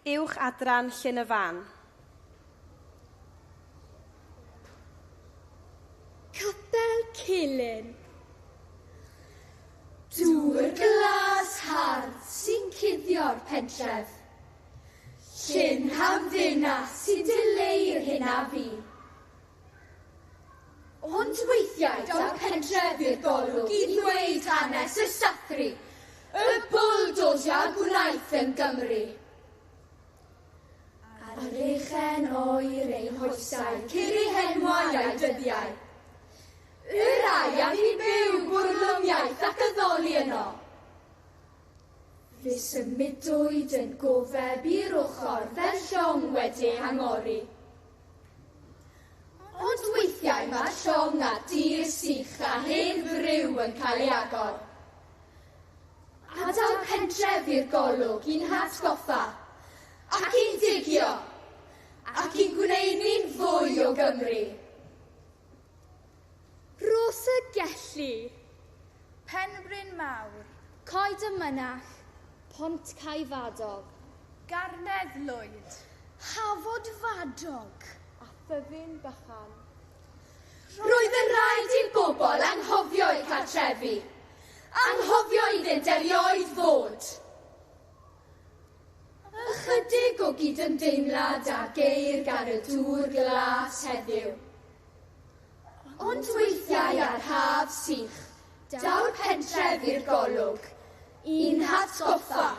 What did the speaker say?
Uwch Adran Llyn y Fan. Capel Celyn. Dŵr glas hardd sy'n cuddio'r pentref. Llyn hamddena sy'n dileu'r hyn a fu. Ond weithiau daw'r pentref i'r golwg i ddweud hanes y sathru, y bwldosia gwnaeth yn Gymru. Ar lechen oer ei hoesau, cur ei henwau a'i dyddiau. Y rhai a fu'n byw bwrlwmiaeth ac addoli yno. Fe symudwyd yn gofeb i'r ochr fel llong wedi ei hangori. Ond weithiau mae'r llong ar dir sych a hen friw yn cael ei agor. A daw'r pentref i'r golwg i'n hatgoffa, ac i'n digio, ac i'n gwneud ni'n fwy o Gymru. Rhos y Gelli. Penrhyn Mawr. Coed y Mynach. Pont Cae Fadog. Garnedd Lwyd. Hafod Fadog. A Thyddyn Bychan. Roedd yn rhaid i'r bobl anghofio eu cartrefi, anghofio iddynt erioed fod. Ychydig o gydymdeimlad a geir gan y dŵr glas heddiw. Ond weithiau ar haf sych, daw'r pentref i'r golwg, i'n hatgoffa.